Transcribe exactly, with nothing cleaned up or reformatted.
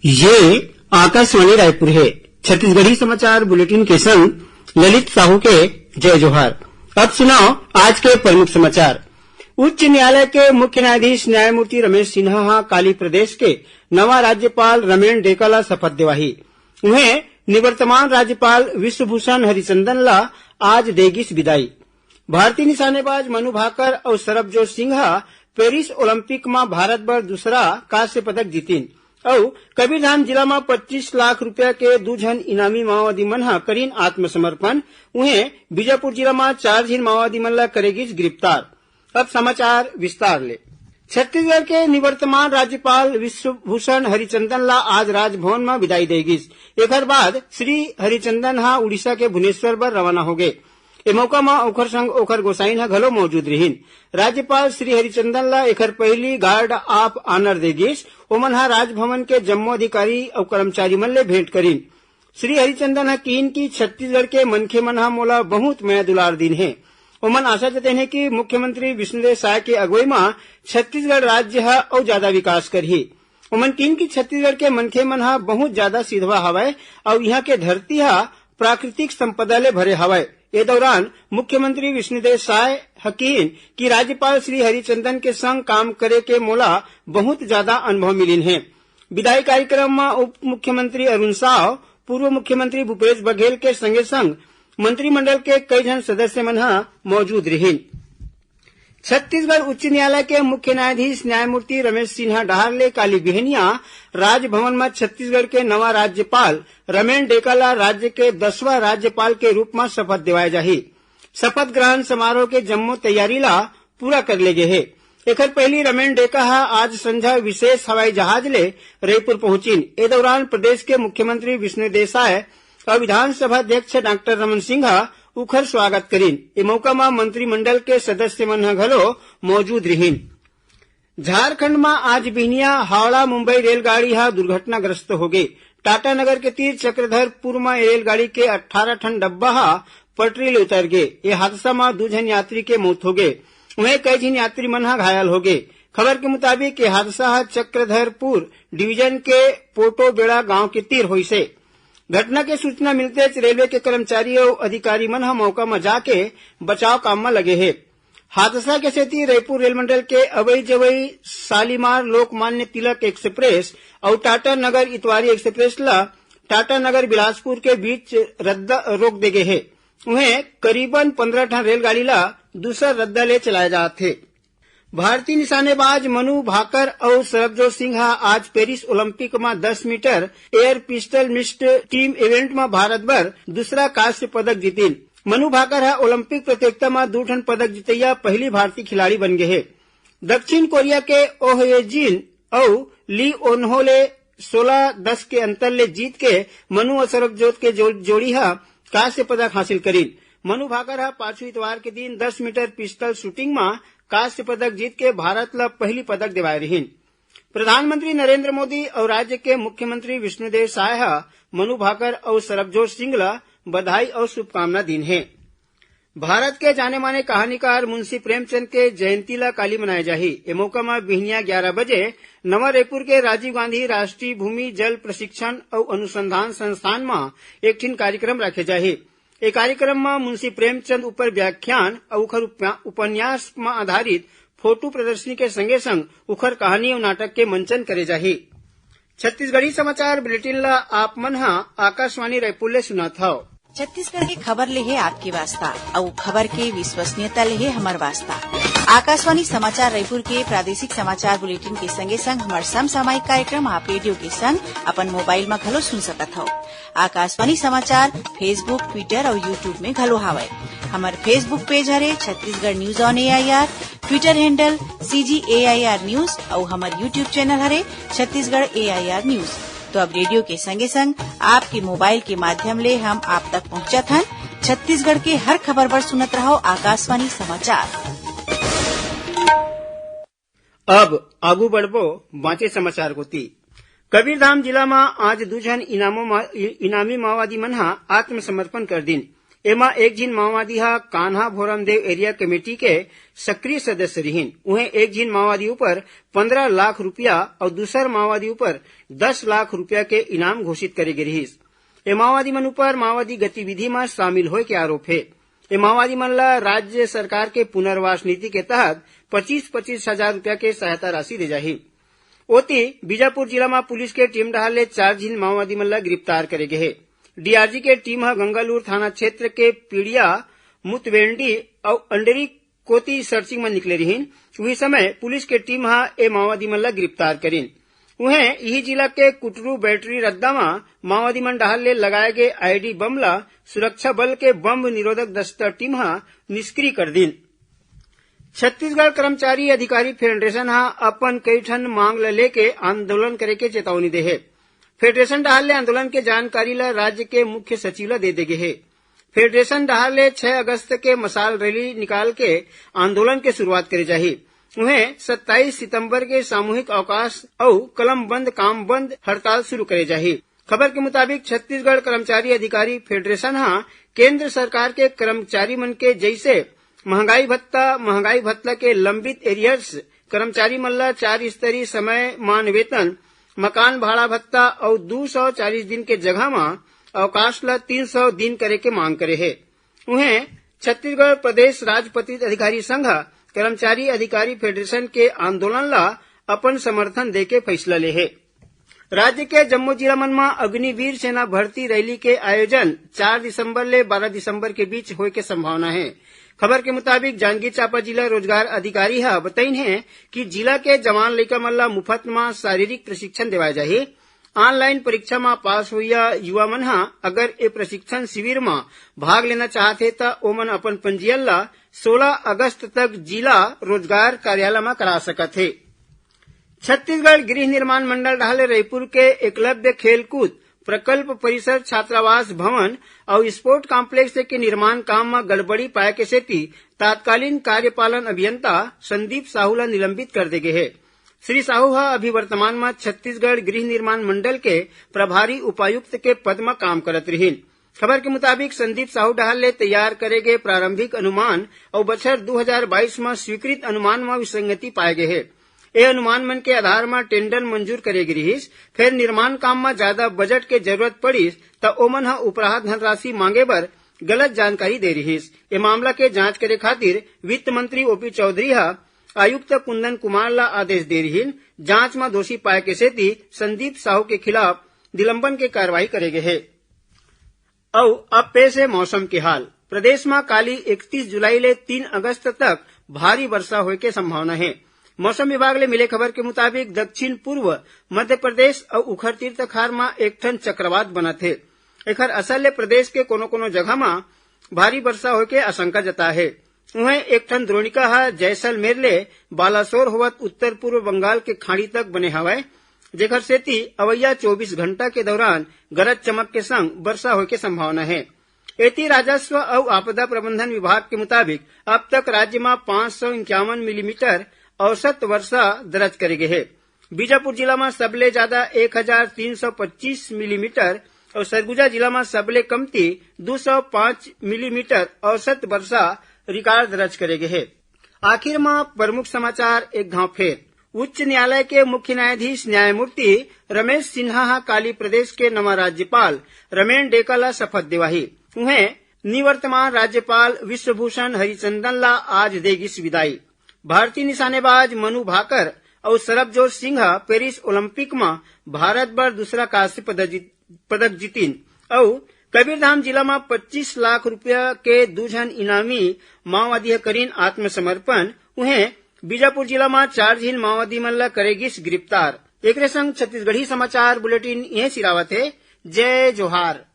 ये आकाशवाणी रायपुर है। छत्तीसगढ़ी समाचार बुलेटिन के संग ललित साहू के जय जोहार। अब सुनव आज के प्रमुख समाचार। उच्च न्यायालय के मुख्य न्यायाधीश न्यायमूर्ति रमेश सिन्हा ह काली प्रदेश के नवा राज्यपाल रमेन डेका ला शपथ देवाही। उहें, निवर्तमान राज्यपाल विश्वभूषण हरिचंदन ला आज देगिस बिदाई। भारतीय निशानेबाज मनु भाकर अउ सरबजोत सिंह ह पेरिस ओलंपिक म भारत बर दूसरा कांस्य पदक जीतिन अउ कबीरधाम जिला म पच्चीस लाख रुपया के दू झन इनामी माओवादी मन ह करिन आत्मसमर्पण। उहें, बीजापुर जिला म चार झिन माओवादी मन ला करे गिस गिरफ्तार। अब समाचार विस्तार ले। छत्तीसगढ़ के निवर्तमान राज्यपाल विश्वभूषण हरिचंदन ला आज राजभवन म बिदाई दे गिस। एखर बाद श्री हरिचंदन ह उड़ीसा के भुवनेश्वर बर रवाना होगे। ए मौका म ओखर संग ओखर गोसाइन ह घलो मौजूद रिहिन। राज्यपाल श्री हरिचंदन ला एखर पहिली गार्ड ऑफ ऑनर दे गिस। ओमन ह राजभवन के जम्मो अधिकारी अउ कर्मचारी मन ले भेंट करिन। श्री हरिचंदन ह किहिन कि छत्तीसगढ़ के मनखे मन ह मोला बहुत मया दुलार दीन हे। ओमन आशा जतइन हे कि मुख्यमंत्री विष्णुदेव साय के अगुवई म छत्तीसगढ़ राज्य ह अउ जादा विकास करही। ओमन किहिन कि छत्तीसगढ़ के मनखे मन ह बहुत जादा सिधवा हवय अउ इहां के धरती ह प्राकृतिक संपदा ले भरे हवय। ए दौरान मुख्यमंत्री विष्णुदेव साय ह किहिन कि राज्यपाल श्री हरिचंदन के संग काम करे के मोला बहुत जादा अनुभव मिलिन हे। बिदाई कार्यक्रम म उप मुख्यमंत्री अरुण साव, पूर्व मुख्यमंत्री भूपेश बघेल के संगे संग मंत्रिमंडल के कई झन सदस्य मन ह मौजूद रिहिन। छत्तीसगढ़ उच्च न्यायालय के मुख्य न्यायाधीश न्यायमूर्ति रमेश सिन्हा डहार ले काली बिहनिया राजभवन म छत्तीसगढ़ के नवा राज्यपाल रमेन डेका ला राज्य के दसवां राज्यपाल के रूप म शपथ देवाय जाही। शपथ ग्रहण समारोह के जम्मो तैयारी ला पूरा कर ले गे हे। एखर पहिली रमेन डेका ह आज संझा विशेष हवाई जहाज ले रईपुर पहुंचिन। ए दौरान प्रदेश के मुख्यमंत्री विष्णुदेव साय अउ विधानसभा अध्यक्ष डॉक्टर रमन सिंह ह उखर स्वागत करिन। ए मौका म मंत्रिमंडल के सदस्य मन ह घलो मौजूद रिहिन। झारखंड म आज बिहनिया हावड़ा मुंबई रेलगाड़ी ह दुर्घटनाग्रस्त होगे। टाटानगर के तीर चक्रधरपुर म ए रेलगाड़ी के अट्ठारह ठन डब्बा ह पटरी ले उतर गे। ए हादसा म दू झन यात्री के मौत होगे, उहें कई झिन यात्री मन ह घायल होगे। खबर के मुताबिक, ए हादसा ह चक्रधरपुर डिवीजन के पोटोबेड़ा गांव के तीर होइसे। घटना के सूचना मिलतेच रेलवे के कर्मचारी अउ अधिकारी मन ह मौका म जाके बचाव काम म लगे हे। हादसा के सेती रईपुर रेलमंडल के अवई जवई शालीमार लोकमान्य तिलक एक्सप्रेस अउ टाटा नगर इतवारी एक्सप्रेस ल टाटा नगर बिलासपुर के बीच रद्दा रोक दे गे हे। उहें, करीबन पंद्रह ठन रेलगाड़ी ल दूसर रद्दा ले चलाए जात हे। भारतीय निशानेबाज मनु भाकर अउ सरबजोत सिंह ह आज पेरिस ओलंपिक म दस metre air pistol mixed team event म भारत बर दूसरा कांस्य पदक जीतिन। मनु भाकर ह ओलंपिक प्रतियोगिता म दू ठन पदक जीतइया पहिली भारतीय खिलाड़ी बन गे हे। दक्षिण कोरिया के ओहयेजिन अउ ली ओन्हो ले सोलह दस के अंतर ले जीत के मनु अउ सरबजोत के जो-, जोड़ी ह कांस्य पदक हासिल करिन। मनु भाकर ह पाछू इतवार के दिन दस मीटर पिस्टल शूटिंग म कांस्य पदक जीत के भारत ल पहिली पदक देवाय रिहिन। प्रधानमंत्री नरेंद्र मोदी अउ राज्य के मुख्यमंत्री विष्णुदेव साय ह मनु भाकर अउ सरबजोत सिंह ल बधाई अउ शुभकामना दीन हे। भारत के जाने माने कहानीकार मुंशी प्रेमचंद के जयंती ल काली मनाए जाही। ए मौका म बिहनिया ग्यारह बजे नवा रायपुर के राजीव गांधी राष्ट्रीय भूमि जल प्रशिक्षण अउ अनुसंधान संस्थान म एक ठिन कार्यक्रम राखे जाही। ए कार्यक्रम म मुंशी प्रेमचंद ऊपर व्याख्यान अउ उखर उपन्यास म आधारित फोटो प्रदर्शनी के संगे संग उखर कहानी अउ नाटक के मंचन करे जाही। छत्तीसगढ़ी समाचार बुलेटिन ल आप मन ह आकाशवाणी रायपुर ले सुनत हव। छत्तीसगढ़ के खबर ले हे आपके वास्ता, अउ खबर के विश्वसनीयता ले हे हमर वास्ता। आकाशवाणी समाचार रायपुर के प्रादेशिक समाचार बुलेटिन के संगे संग हमर समसामयिक कार्यक्रम आप रेडियो के संग अपन मोबाइल म घलो सुन सकत हव। आकाशवाणी समाचार Facebook, Twitter अउ YouTube में घलो हावय। हमर Facebook पेज हरे Chhattisgarh news on AIR, Twitter handle CG AIR news अउ हमर YouTube चैनल हरे छत्तीसगढ़ एआईआर न्यूज। तो अब रेडियो के संगे संग आपके मोबाइल के माध्यम ले हम आप तक पहुंचत हन। छत्तीसगढ़ के हर खबर बर सुनत रहव आकाशवाणी समाचार। अब आगू बढ़बो बांचे समाचार कोती। कबीरधाम जिला म आज दू झन इनामो मा-, इ-, इनामी माओवादी मन ह आत्मसमर्पण कर दिन। एमा एक झिन माओवादी ह कान्हा भोरमदेव एरिया कमेटी के सक्रिय सदस्य रिहिन। उहें, एक झिन माओवादी ऊपर पंद्रह लाख रुपया अउ दूसर माओवादी ऊपर दस लाख रुपया के इनाम घोषित करे गे रिहिस। ए माओवादी मन ऊपर माओवादी गतिविधि म शामिल होए के आरोप हे। ए माओवादी मन ल राज्य सरकार के पुनर्वास नीति के तहत पच्चीस पच्चीस हजार रुपया के सहायता राशि दे जाही। ओती, बीजापुर जिला म पुलिस के टीम डहार ले चार झिन माओवादी मन ल गिरफ्तार करे गे हे। डीआरजी के टीम ह गंगालूर थाना क्षेत्र के पीड़िया, मुतवेंडी अउ अंडरी कोती सर्चिंग म निकले रिहिन। उही समय पुलिस के टीम ह ए माओवादी मन ल गिरफ्तार करिन। उहें, इही जिला के कुटरू बैटरी रद्दा म माओवादी मन डहार ले लगाए गे आईडी बम ल सुरक्षा बल के बम निरोधक दस्ता टीम ह निष्क्रिय कर दीन। छत्तीसगढ़ कर्मचारी अधिकारी फेडरेशन ह अपन कई ठन मांग ल लेके आंदोलन करे के चेतावनी दे हे। फेडरेशन डहार ले आंदोलन के जानकारी ल राज्य के मुख्य सचिव ल दे दे गे हे। फेडरेशन डहार ले छह अगस्त के मशाल रैली निकाल के आंदोलन के शुरुआत करे जाही। उहें, सत्ताईस सितंबर के सामूहिक अवकाश अउ कलम बंद काम बंद हड़ताल शुरू करे जाही। खबर के मुताबिक, छत्तीसगढ़ कर्मचारी अधिकारी फेडरेशन ह केंद्र सरकार के कर्मचारी मन के जैसे महंगाई भत्ता, महंगाई भत्ता के लंबित एरियर्स, कर्मचारी मन ल चार स्तरीय समय मान वेतन, मकान भाड़ा भत्ता अउ दू सौ चालीस दिन के जगह म अवकाश ल तीन सौ दिन करे के मांग करे हे। उहें, छत्तीसगढ़ प्रदेश राजपत्रित अधिकारी संघ ह कर्मचारी अधिकारी फेडरेशन के आंदोलन ल अपन समर्थन दे के फैसला ले हे। राज्य के जम्मो जिला मन म अग्निवीर सेना भर्ती रैली के आयोजन चार दिसंबर ले बारह दिसंबर के बीच होए के संभावना हे। खबर के मुताबिक, जांजगीर चांपा जिला रोजगार अधिकारी ह बतईन हे कि जिला के जवान लइका मन ल मुफ्त म शारीरिक प्रशिक्षण देवाए जाही। ऑनलाइन परीक्षा म पास होइया युवा मन ह अगर ए प्रशिक्षण शिविर म भाग लेना चाहत हे, त ओमन अपन पंजीयन ल सोलह अगस्त तक जिला रोजगार कार्यालय म करा सकत हे। छत्तीसगढ़ गृह निर्माण मंडल डहार ले रईपुर के एकलव्य खेलकूद प्रकल्प परिसर, छात्रावास भवन अउ स्पोर्ट कॉम्प्लेक्स के निर्माण काम म गड़बड़ी पाए के सेती तात्कालीन कार्यपालन अभियंता संदीप साहू ल निलंबित कर दे गे हे। श्री साहू ह अभी वर्तमान म छत्तीसगढ़ गृह निर्माण मंडल के प्रभारी उपायुक्त के पद म काम करत रिहिन। खबर के मुताबिक, संदीप साहू डहार ले तैयार करे गे प्रारंभिक अनुमान अउ बछर दू हजार बाईस म स्वीकृत अनुमान म विसंगति पाए गे हे। ए अनुमान मन के आधार म टेंडर मंजूर करे गे रिहिस, फेर निर्माण काम म जादा बजट के जरूरत पड़िस, त ओमन ह उपराहा धनराशि मांगे बर गलत जानकारी दे रिहिस। ए मामला के जांच करे खातिर वित्त मंत्री ओपी चौधरी ह आयुक्त कुंदन कुमार ल आदेश दे रिहिन। जांच म दोषी पाए के सेती संदीप साहू के खिलाफ निलंबन के कार्रवाई करे गे हे। अउ अब पेश हे मौसम के हाल। प्रदेश म काली इकतीस जुलाई ले तीन अगस्त तक भारी वर्षा होए के संभावना हे। मौसम विभाग ले मिले खबर के मुताबिक, दक्षिण पूर्व मध्य प्रदेश अउ उखर तीर तखार म एक ठन चक्रवात बनत हे। एखर असर ले प्रदेश के कोनो-कोनो जगह म भारी वर्षा होए के आशंका जताए हे। उहें, एक ठन द्रोणिका ह जैसलमेर ले बालासोर होवत उत्तर पूर्व बंगाल के खाड़ी तक बने हवय, जेखर सेती अवइया चौबीस घंटा के दौरान गरज चमक के संग वर्षा होए के संभावना हे। एती, राजस्व अउ आपदा प्रबंधन विभाग के मुताबिक, अब तक राज्य म पाँच सौ इक्यावन मिलीमीटर औसत वर्षा दर्ज करे गे हे। बीजापुर जिला म सबले जादा एक हजार तीन सौ पच्चीस मिलीमीटर अउ सरगुजा जिला म सबले कमती दू सौ पाँच मिलीमीटर औसत वर्षा रिकॉर्ड दर्ज करे गे हे। आखिर म प्रमुख समाचार एक घांव फेर। उच्च न्यायालय के मुख्य न्यायाधीश न्यायमूर्ति रमेश सिन्हा ह काली प्रदेश के नवा राज्यपाल रमेन डेका ल शपथ देवाही। उहें, निवर्तमान राज्यपाल विश्वभूषण हरिचंदन ल आज दे गिस विदाई। भारतीय निशानेबाज मनु भाकर अउ सरबजोत सिंह ह पेरिस ओलंपिक म भारत बर दूसरा कांस्य पदक जीत-, पदक जीतिन अउ कबीरधाम जिला म पच्चीस लाख रुपया के दू झन इनामी माओवादी ह करिन आत्मसमर्पण। उहें, बीजापुर जिला म चार झिन माओवादी मन ल करे गिस गिरफ्तार। एकरे संग छत्तीसगढ़ी समाचार बुलेटिन इहें सिरावत हे। जय जोहार।